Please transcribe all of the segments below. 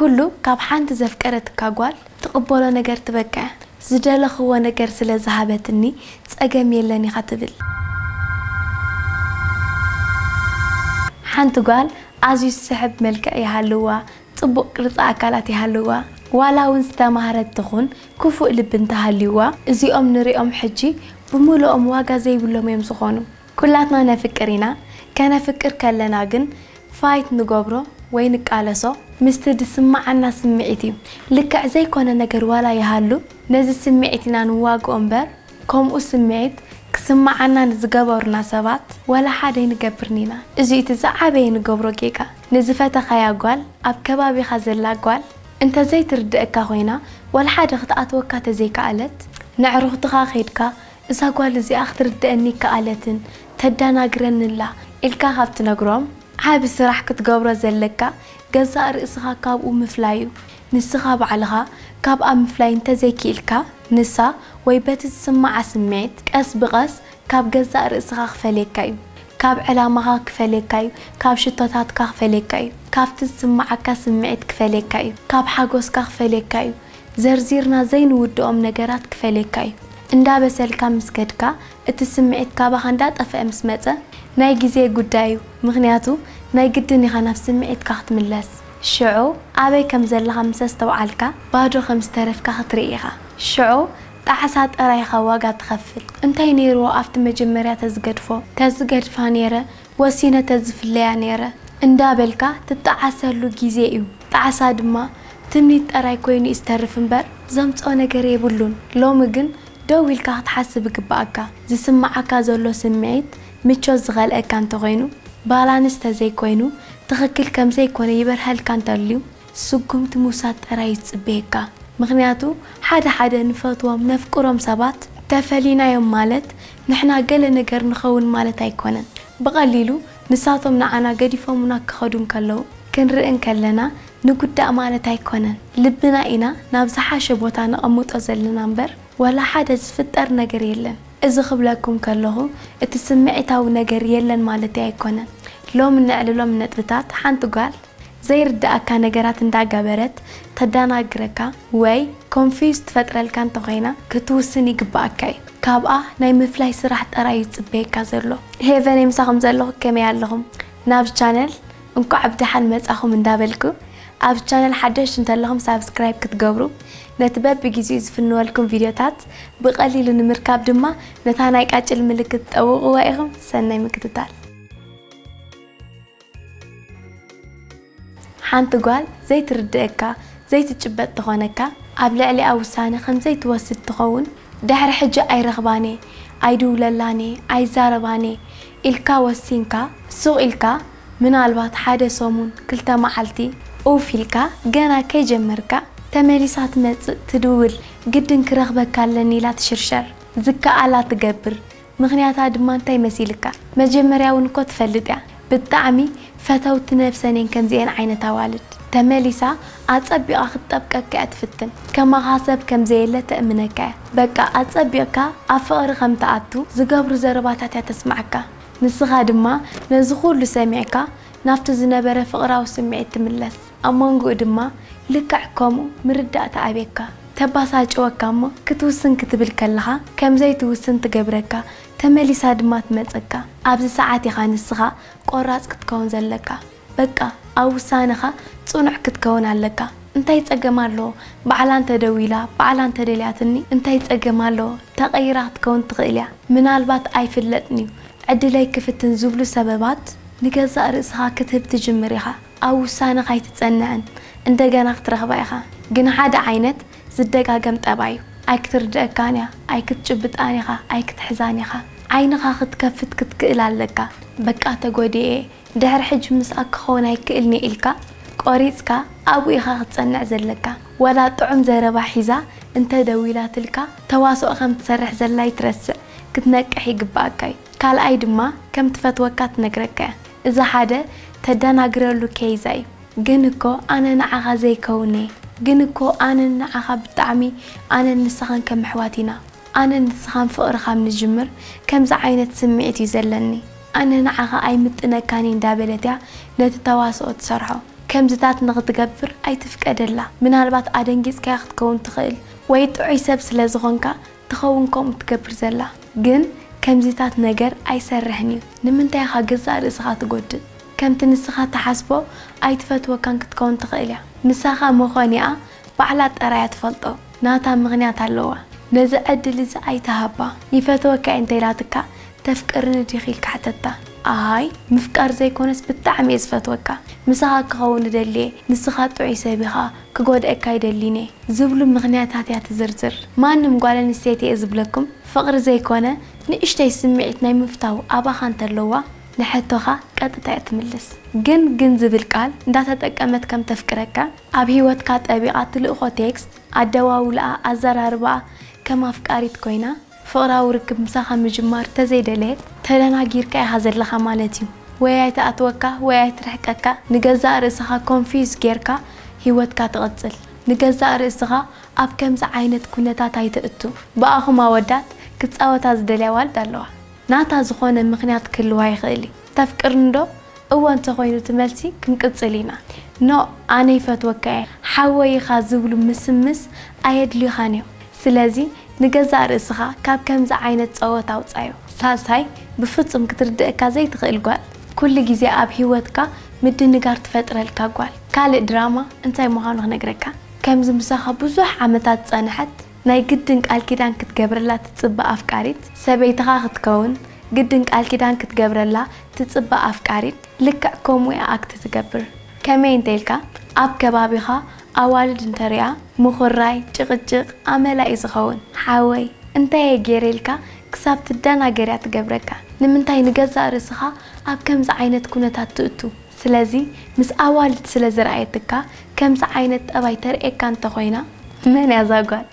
ኩሉ ካብ ሓንቲ ዘፍቀረትካ ጓል ትቕበሎ ነገር ትበቃ። ዝደለኽዎ ነገር ስለ ዝሃበትኒ ጸገም የለን ኢኻ ትብል። ሓንቲ ጓል ኣዝዩ ዝስሕብ መልክዕ ይሃልዋ፣ ጽቡቕ ቅርጺ ኣካላት ይሃልዋ፣ ዋላ እውን ዝተማህረት ትኹን ክፉእ ልቢ እንተሃልይዋ፣ እዚኦም ንሪኦም ሕጂ ብምሉኦም ዋጋ ዘይብሎም እዮም ዝኾኑ። ኩላትና ነፍቅር ኢና። ከነፍቅር ከለና ግን ፋይት ንገብሮ ወይ ንቃለሶ ምስቲ ዝስምዓና ስምዒት እዩ። ልክዕ ዘይኮነ ነገር ዋላ ይሃሉ፣ ነዚ ስምዒት ኢና ንዋግኦ እምበር፣ ከምኡ ስምዒት ክስምዓና ንዝገበሩና ሰባት ዋላ ሓደ ኣይንገብርን ኢና። እዚ እቲ ዝዓበየ ንገብሮ ጌጋ። ንዝፈተኻያ ጓል፣ ኣብ ከባቢኻ ዘላ ጓል እንተዘይትርድኣካ ኮይና፣ ዋላ ሓደ ክትኣትወካ ተዘይከኣለት፣ ነዕሩኽትኻ ከይድካ፣ "እዛ ጓል እዚኣ ክትርድኣኒ ኣይከኣለትን፣ ተዳናግረኒ ኣላ" ኢልካ ካብ ትነግሮም፣ ዓቢ ስራሕ ክትገብሮ ዘለካ፣ ገዛእ ርእስኻ ካብኡ ምፍላይ እዩ። ንስኻ ባዕልኻ ካብኣ ምፍላይ እንተዘይክኢልካ፣ ንሳ ወይ በቲ ዝስምዓ ስምዒት ቀስ ብቐስ ካብ ገዛእ ርእስኻ ክፈልየካ እዩ። ካብ ዕላማኻ ክፈልየካ እዩ። ካብ ሽቶታትካ ክፈልየካ እዩ። ካብቲ ዝስምዓካ ስምዒት ክፈልየካ እዩ። ካብ ሓጎስካ ክፈልየካ እዩ። ዘርዚርና ዘይንውድኦም ነገራት ክፈልየካ እዩ። እንዳበሰልካ ምስ ከድካ፣ እቲ ስምዒት ካባኻ እንዳጠፍአ ምስ መጸ፣ ናይ ግዜ ጉዳይ እዩ። ምኽንያቱ፣ ናይ ግድን ኢኻ ናብ ስምዒትካ ክትምለስ። ሽዑ፣ ኣበይ ከም ዘለኻ ምስ ኣስተውዓልካ፣ ባዶ ከም ዝተረፍካ ክትርኢ ኢኻ። ሽዑ፣ ጣዕሳ ጥራይ ኢኻ ዋጋ ትኸፍል። እንታይ ነይርዎ ኣብቲ መጀመርያ ተዝገድፎ? ተዝገድፋ ነይረ፣ ወሲነ ተዝፍለያ ነይረ እንዳበልካ ትጠዓሰሉ ግዜ እዩ። ጣዕሳ ድማ ትምኒት ጥራይ ኮይኑ እዩ ዝተርፍ እምበር ዘምጽኦ ነገር የብሉን። ሎሚ ግን ደው ኢልካ ክትሓስብ ይግብኣካ። ዝስምዓካ ዘሎ ስምዒት ምቾት ዝኸልኣካ እንተኾይኑ፣ ባላንስ ተዘይኮይኑ፣ ትኽክል ከም ዘይኮነ ይበርሃልካ እንተልዩ፣ ስጉምቲ ምውሳድ ጥራይ እዩ ዝጽበየካ። ምኽንያቱ፣ ሓደ ሓደ ንፈትዎም ነፍቅሮም ሰባት ተፈሊናዮም ማለት ንሕና ገለ ነገር ንኸውን ማለት ኣይኮነን። ብቐሊሉ ንሳቶም ንዓና ገዲፎምና ክኸዱ እንከለዉ ክንርኢ እንከለና ንጉዳእ ማለት ኣይኮነን። ልብና ኢና ናብ ዝሓሸ ቦታ ነቐምጦ ዘለና እምበር፣ ዋላ ሓደ ዝፍጠር ነገር የለን። እዚ ክብለኩም ከለኹ፣ እቲ ስምዒታዊ ነገር የለን ማለተይ ኣይኮነን። ሎሚ እነዕልሎም ነጥብታት፣ ሓንቲ ጓል ዘይርድኣካ ነገራት እንዳገበረት ተዳናግረካ ወይ ኮንፊውዝ ትፈጥረልካ እንተኾይና፣ ክትውስን ይግብኣካ እዩ። ካብኣ ናይ ምፍላይ ስራሕ ጥራይ እዩ ዝጽበየካ ዘሎ። ሄቨን፣ ምሳኹም ዘለኹ ከመይ ኣለኹም? ናብ ቻነል እንኳዕ ብደሓን መጻኹም እንዳበልኩ፣ ኣብ ቻነል ሓደሽቲ እንተለኹም ሳብስክራይብ ክትገብሩ፣ ነቲ በብግዜኡ ዝፍንወልኩም ቪድዮታት ብቐሊሉ ንምርካብ ድማ ነታ ናይ ቃጭል ምልክት ጠውቕዋ ኢኹም። ሰናይ ምክትታል። ሓንቲ ጓል ዘይትርድኣካ፣ ዘይትጭበጥ ትኾነካ፣ ኣብ ልዕሊኣ ውሳነ ከም ዘይትወስድ ትኸውን፣ ድሕሪ ሕጂ ኣይረኽባን እየ፣ ኣይድውለላን እየ፣ ኣይዛረባን እየ ኢልካ ወሲንካ፣ ሱቕ ኢልካ፣ ምናልባት ሓደ ሰሙን፣ ክልተ መዓልቲ፣ ኡፍ ኢልካ፣ ገና ከይጀመርካ፣ ተመሊሳ ትመጽእ፣ ትድውል፣ ግድን ክረኽበካ ኣለኒ ኢላ ትሽርሸር፣ ዝከኣላ ትገብር፣ ምኽንያታ ድማ እንታይ መሲልካ? መጀመርያ እውን እኮ ትፈልጥ እያ። ብጣዕሚ ፈተውቲ ነብሰን እየን ከምዚኤን ዓይነት ኣዋልድ። ተመሊሳ ኣጸቢቓ ክትጠብቀካ እያ ትፍትን። ከማኻ ሰብ ከም ዘየለ ተእምነካ እያ። በቃ ኣጸቢቕካ ኣብ ፍቕሪ ከም ትኣቱ ዝገብሩ ዘረባታት እያ ተስምዓካ። ንስኻ ድማ ነዚ ኩሉ ሰሚዕካ ናብቲ ዝነበረ ፍቕራዊ ስምዒት ትምለስ። ኣብ መንጎኡ ድማ ልክዕ ከምኡ ምርዳእ ትኣብየካ። ተባሳጭወካ እሞ ክትውስን ክትብል ከለኻ ከም ዘይትውስን ትገብረካ፣ ተመሊሳ ድማ ትመጸካ። ኣብዚ ሰዓት ኢኻ ንስኻ ቆራጽ ክትከውን ዘለካ። በቃ ኣብ ውሳነኻ ጽኑዕ ክትከውን ኣለካ። እንታይ ጸገም ኣለዎ? ባዕላ እንተ ደዊላ፣ ባዕላ እንተ ደልያትኒ እንታይ ጸገም ኣለዎ? ተቐይራ ክትከውን ትኽእል እያ። ምናልባት ኣይፍለጥን እዩ፣ ዕድለይ ክፍትን ዝብሉ ሰበባት ንገዛእ ርእስኻ ክትህብ ትጅምር ኢኻ። ኣብ ውሳነኻ ኣይትጸንዕን፣ እንደገና ክትረኽባ ኢኻ። ግን ሓደ ዓይነት ዝደጋገም ጠባይ እዩ። ኣይክትርድኣካን እያ፣ ኣይክትጭብጣን ኢኻ፣ ኣይክትሕዛን ኢኻ። ዓይንኻ ክትከፍት ክትክእል ኣለካ። በቃ ተጎዲኤ፣ ድሕሪ ሕጂ ምስኣ ክኸውን ኣይክእልን እየ ኢልካ ቆሪጽካ ኣብኡ ኢኻ ክትጸንዕ ዘለካ። ዋላ ጥዑም ዘረባ ሒዛ እንተ ደዊላትልካ ተዋስኦ ከም ትሰርሕ ዘላ ኣይትረስዕ፣ ክትነቅሕ ይግብኣካ እዩ። ካልኣይ ድማ ከም ትፈትወካ ትነግረካ እያ። እዚ ሓደ ተደናግረሉ ኬይዛ እዩ። ግን እኮ ኣነ ንዓኻ ዘይከውን እየ። ግን እኮ ኣነን ንዓኻ ብጣዕሚ ኣነን ንስኻን ከም ኣሕዋት ኢና። ኣነን ንስኻን ፍቕሪ ካብ ንጅምር ከምዚ ዓይነት ስምዒት እዩ ዘለኒ። ኣነ ንዓኻ ኣይምጥነካን እየ እንዳበለት እያ ነቲ ተዋስኦ ትሰርሖ። ከምዚታት ንኽትገብር ኣይትፍቀደላ። ምናልባት ኣደንጊጽካያ ክትከውን ትኽእል፣ ወይ ጥዑይ ሰብ ስለ ዝኾንካ ትኸውን ከምኡ ትገብር ዘላ። ግን ከምዚታት ነገር ኣይሰርሕን እዩ። ንምንታይ ኢኻ ገዛእ ርእስኻ ትጎድእ? ከምቲ ንስኻ ትሓስቦ ኣይትፈትወካን ክትከውን ትኽእል እያ። ምሳኻ ምኾኒኣ ባዕላ ጥራያ ትፈልጦ። ናታ ምኽንያት ኣለዋ። ነዚ ዕድል እዚ ኣይትሃባ። ይፈትወካ እየ እንተኢላትካ፣ "ተፍቅርኒ ዲኺ?" ኢልካ ሕተታ። "ኣይ፣ ምፍቃር ዘይኮነስ ብጣዕሚ እየ ዝፈትወካ። ምሳኻ ክኸውን እደሊ እየ። ንስኻ ጥዑይ ሰብ ኢኻ፣ ክጎድኣካ ኣይደሊን እየ" ዝብሉ ምኽንያታት እያ ትዝርዝር። ማንም ጓል ኣንስተይቲ እየ ዝብለኩም፣ ፍቕሪ ዘይኮነ ንእሽተይ ስምዒት ናይ ምፍታው ኣባኻ እንተለዋ፣ ንሕቶኻ ቀጥታ እያ ትምልስ። "ግን" ግን ዝብል ቃል እንዳተጠቀመት ከም ተፍቅረካ፣ ኣብ ህይወትካ ጠቢቓ ትልእኾ ቴክስት፣ ኣደዋውላኣ፣ ኣዘራርባኣ ከም ኣፍቃሪት ኮይና ፍቕራዊ ርክብ ምሳኻ ምጅማር ተዘይደለየት፣ ተደናጊርካ ኢኻ ዘለኻ ማለት እዩ። ወይ ኣይትኣትወካ ወይ ኣይትርሕቀካ። ንገዛእ ርእስኻ ኮንፊውዝ ጌርካ ህይወትካ ትቕጽል። ንገዛእ ርእስኻ ኣብ ከምዚ ዓይነት ኩነታት ኣይተእቱ። ብኣኹም ኣወዳት ክጻወታ ዝደልያ ኣዋልድ ኣለዋ። ናታ ዝኾነ ምኽንያት ክህልዋ ይኽእል እዩ። "ተፍቅርኒ ዶ?" "እወ" እንተኾይኑ እቲ መልሲ ክንቅጽል ኢና። "ኖእ፣ ኣነ ይፈትወካ እየ፣ ሓወይ ኢኻ" ዝብሉ ምስምስ ኣየድልዩኻን እዮም። ስለዚ ንገዛእ ርእስኻ ካብ ከምዚ ዓይነት ጸወታ ኣውጻዮ። ሳልሳይ፣ ብፍጹም ክትርድእካ ዘይትኽእል ጓል። ኩሉ ግዜ ኣብ ህይወትካ ምድንጋር ትፈጥረልካ ጓል። ካልእ ድራማ እንታይ ምዃኑ ክነግረካ። ከምዚ ምሳኻ ብዙሕ ዓመታት ዝጸንሐት፣ ናይ ግድን ቃል ኪዳን ክትገብረላ ትጽበ ኣፍቃሪት፣ ሰበይትኻ ክትከውን ግድን ቃል ኪዳን ክትገብረላ ትጽበ ኣፍቃሪት፣ ልክዕ ከምኡ እያ ኣክት ትገብር። ከመይ እንተኢልካ፣ ኣብ ከባቢኻ ኣዋልድ እንተሪኣ፣ ምኹራይ፣ ጭቕጭቕ ኣመላ እዩ ዝኸውን። "ሓወይ፣ እንታይ እየ ገይረ?" ኢልካ ክሳብ ትደናገር እያ ትገብረካ። ንምንታይ ንገዛእ ርእስኻ ኣብ ከምዚ ዓይነት ኩነታት ትእቱ? ስለዚ ምስ ኣዋልድ ስለ ዝረኣየትካ፣ ከምዚ ዓይነት ጠባይ ተርእየካ እንተኾይና፣ መን እያ እዛ ጓል?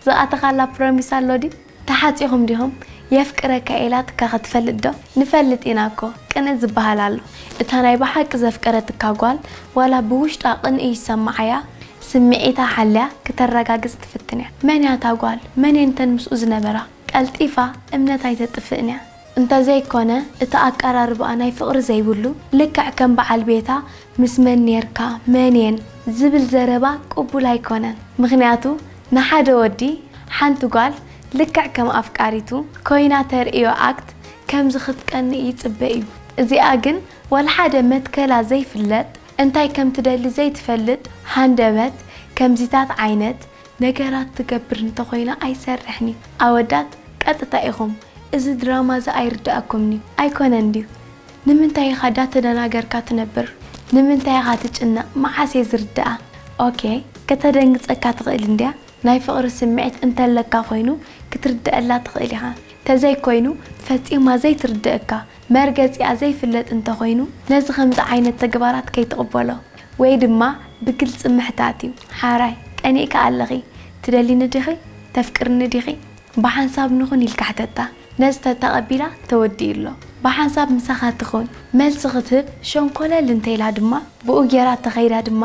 ዝኣተኻላ ፕሮሚስ ኣሎ ድዩ? ተሓጺኹም ዲኹም? የፍቅረካ ኢላትካ ክትፈልጥ ዶ? ንፈልጥ ኢና እኮ። ቅንኢ ዝበሃል ኣሎ። እታ ናይ ብሓቂ ዘፍቀረትካ ጓል፣ ዋላ ብውሽጣ ቅንኢ ይሰማዓያ፣ ስምዒታ ሓልያ ክተረጋግጽ ትፍትን እያ። መን እያ እታ ጓል? መን እየን እተን ምስኡ ዝነበራ? ቀልጢፋ እምነት ኣይተጥፍእን እያ። እንተዘይኮነ፣ እቲ ኣቀራርባኣ ናይ ፍቕሪ ዘይብሉ፣ ልክዕ ከም በዓል ቤታ፣ ምስ መን ኔርካ፣ መን እየን ዝብል ዘረባ ቅቡል ኣይኮነን። ምኽንያቱ፣ ንሓደ ወዲ ሓንቲ ጓል ልክዕ ከም ኣፍቃሪቱ ኮይና ተርእዮ ኣክት ከምዚ ክትቀንእ ይጽበ እዩ። እዚኣ ግን ዋላ ሓደ መትከላ ዘይፍለጥ፣ እንታይ ከም ትደሊ ዘይትፈልጥ ሃንደበት ከምዚታት ዓይነት ነገራት ትገብር እንተኾይና ኣይሰርሕን እዩ። ኣወዳት ቀጥታ ኢኹም፣ እዚ ድራማ እዚ ኣይርድኣኩምን እዩ። ኣይኮነን ድዩ? ንምንታይ ኢኻ ዳተደናገርካ ትነብር? ንምንታይ ኢኻ ትጭነቕ? መዓስ እየ ዝርድኣ? ኦኬ፣ ከተደንግጸካ ትኽእል እንድያ። ናይ ፍቕሪ ስምዒት እንተለካ ኮይኑ ክትርድኣላ ትኽእል ኢኻ። ተዘይኮይኑ ፈጺማ ዘይትርድኣካ መርገጺኣ ዘይፍለጥ እንተኾይኑ ነዚ ከምዚ ዓይነት ተግባራት ከይትቕበሎ ወይ ድማ ብግልጺ ምሕታት እዩ። ሓራይ ቀኒእካ ኣለኺ ትደሊኒ ዲኺ? ተፍቅርኒ ዲኺ? ብሓንሳብ ንኹን ኢልካ ሕተታ። ነዚ ተተቐቢላ ተወዲኡ ኣሎ። ብሓንሳብ ምሳኻ ትኹን። መልሲ ክትህብ ሸንኮለል እንተኢላ ድማ ብኡ ጌራ ተኸይዳ ድማ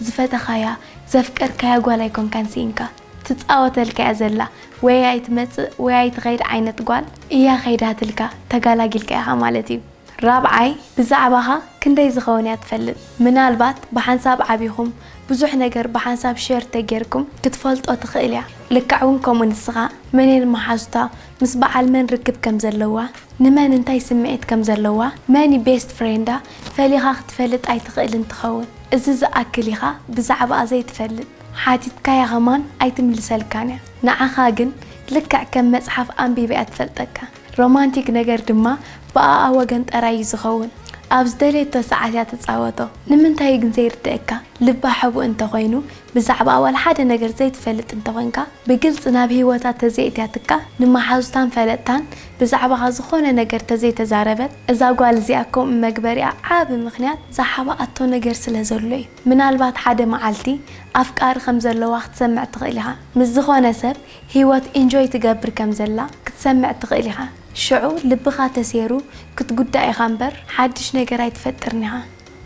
ዝፈተኻያ ዘፍቀርካያ ጓል ኣይኮንካን ስኢንካ። ትጻወተልካ እያ ዘላ። ወይ ኣይትመጽእ ወይ ኣይትኸይድ ዓይነት ጓል እያ ከይዳትልካ። ተጋላጊልካ ኢኻ ማለት እዩ። ራብዓይ ብዛዕባኻ ክንደይ ዝኸውን እያ ትፈልጥ። ምናልባት ብሓንሳብ ዓቢኹም ብዙሕ ነገር ብሓንሳብ ሸር ተጌርኩም ክትፈልጦ ትኽእል እያ። ልክዕ እውን ከምኡ ንስኻ መን እየን መሓዙታ፣ ምስ በዓል መን ርክብ ከም ዘለዋ፣ ንመን እንታይ ስምዒት ከም ዘለዋ፣ መን እዩ ቤስት ፍሬንዳ ፈሊኻ ክትፈልጥ ኣይትኽእልን ትኸውን። እዚ ዝኣክል ኢኻ ብዛዕባኣ ዘይትፈልጥ። ሓቲትካያ ኸማን ኣይትምልሰልካን እያ። ንዓኻ ግን ልክዕ ከም መጽሓፍ ኣንቢባ እያ ትፈልጠካ። ሮማንቲክ ነገር ድማ ብኣኣ ወገን ጥራይ እዩ ዝኸውን። ኣብ ዝደለየቶ ሰዓት እያ ትጻወቶ። ንምንታይ እዩ ግን ዘይርድኣካ? ልባ ሕቡእ እንተኾይኑ፣ ብዛዕባ ዋላ ሓደ ነገር ዘይትፈልጥ እንተኾይንካ፣ ብግልጺ ናብ ህይወታ ተዘይእትያትካ፣ ንመሓዙታን ፈለጥታን ብዛዕባኻ ዝኾነ ነገር ተዘይተዛረበት፣ እዛ ጓል እዚኣ ከምኡ መግበሪኣ ዓቢ ምኽንያት ዝሓብኣቶ ነገር ስለ ዘሎ እዩ። ምናልባት ሓደ መዓልቲ ኣፍቃሪ ከም ዘለዋ ክትሰምዕ ትኽእል ኢኻ። ምስ ዝኾነ ሰብ ህይወት ኢንጆይ ትገብር ከም ዘላ ክትሰምዕ ትኽእል ኢኻ። ሽዑ ልብኻ ተሴሩ ክትጉዳእ ኢኻ እምበር ሓድሽ ነገር ኣይትፈጥርን ኢኻ።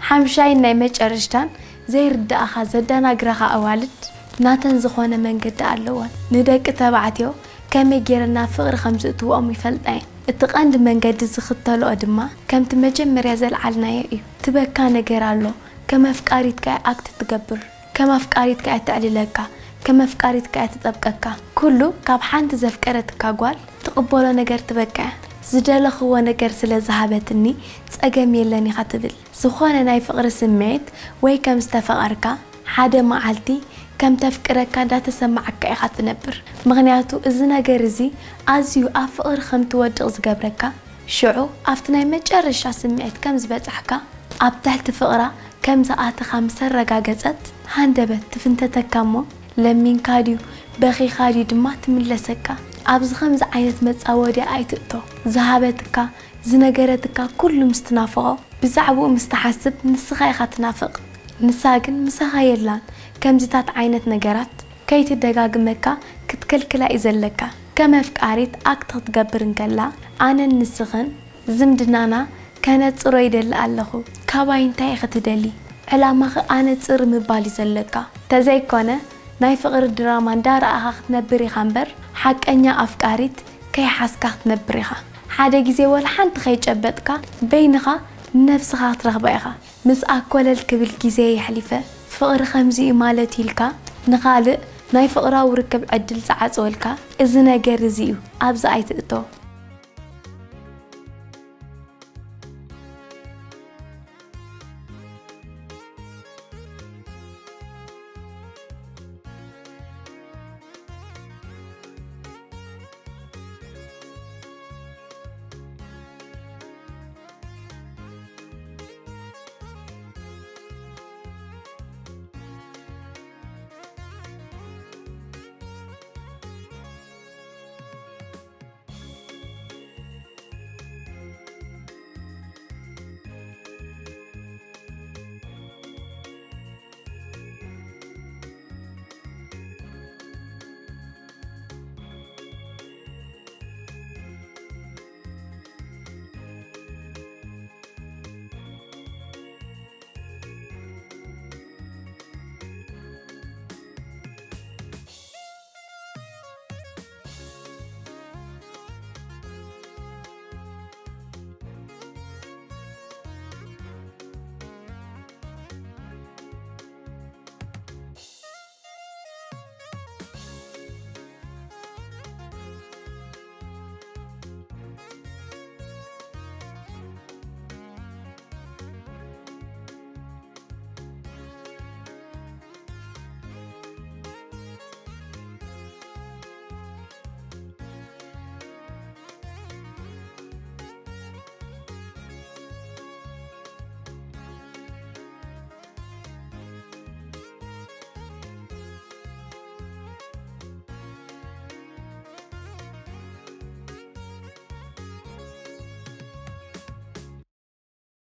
ሓምሻይን ናይ መጨረሽታን ዘይርድኣኻ ዘደናግራኻ ኣዋልድ ናተን ዝኾነ መንገዲ ኣለወን። ንደቂ ተባዕትዮ ከመይ ጌረን ናብ ፍቕሪ ከም ዝእትውኦም ይፈልጣ እየን። እቲ ቀንዲ መንገዲ ዝኽተልኦ ድማ ከምቲ መጀመርያ ዘልዓልናዮ እዩ። ትበካ ነገር ኣሎ፣ ከም ኣፍቃሪትካ እያ ኣክት ትገብር፣ ከም ኣፍቃሪትካ እያ ተዕልለካ፣ ከም ኣፍቃሪትካ እያ ትጠብቀካ። ኩሉ ካብ ሓንቲ ዘፍቀረትካ ጓል ትቕበሎ ነገር ትበቃ እያ። ዝደለኽዎ ነገር ስለ ዝሃበትኒ ጸገም የለን ኢኻ ትብል። ዝኾነ ናይ ፍቕሪ ስምዒት ወይ ከም ዝተፈቐርካ ሓደ መዓልቲ ከም ተፍቅረካ እንዳተሰማዓካ ኢኻ ትነብር። ምኽንያቱ እዚ ነገር እዚ ኣዝዩ ኣብ ፍቕሪ ከም ትወድቕ ዝገብረካ ሽዑ ኣብቲ ናይ መጨረሻ ስምዒት ከም ዝበጻሕካ ኣብ ትሕቲ ፍቕራ ከም ዝኣተኻ ምስ ኣረጋገጸት ሃንደበት ትፍንተተካ እሞ ለሚንካ ድዩ በኺኻ ድዩ ድማ ትምለሰካ። ኣብዚ ከምዚ ዓይነት መጻወድያ ኣይትእቶ። ዝሃበትካ ዝነገረትካ ኩሉ ምስ ትናፍቖ ብዛዕባኡ ምስ ትሓስብ ንስኻ ኢኻ ትናፍቕ። ንሳ ግን ምሳኻ የላን። ከምዚታት ዓይነት ነገራት ከይትደጋግመካ ክትከልክላ እዩ ዘለካ። ከም ኣፍቃሪት ኣክት ክትገብር እንከላ ኣነን ንስኽን ዝምድናና ከነጽሮ ይደሊ ኣለኹ። ካባይ እንታይ ኢኺ ትደሊ? ዕላማኺ ኣነጽሪ ምባል እዩ ዘለካ። ተዘይኮነ ናይ ፍቕሪ ድራማ እንዳረኣኻ ክትነብር ኢኻ እምበር ሓቀኛ ኣፍቃሪት ከይሓዝካ ክትነብር ኢኻ። ሓደ ግዜ ወላ ሓንቲ ከይጨበጥካ በይንኻ ንነብስኻ ክትረኽባ ኢኻ። ምስ ኣኮለል ክብል ግዜ የሕሊፈ ፍቕሪ ከምዚ እዩ ማለት ኢልካ ንኻልእ ናይ ፍቕራዊ ርክብ ዕድል ዝዓጽወልካ እዚ ነገር እዚ እዩ። ኣብዚ ኣይትእቶ።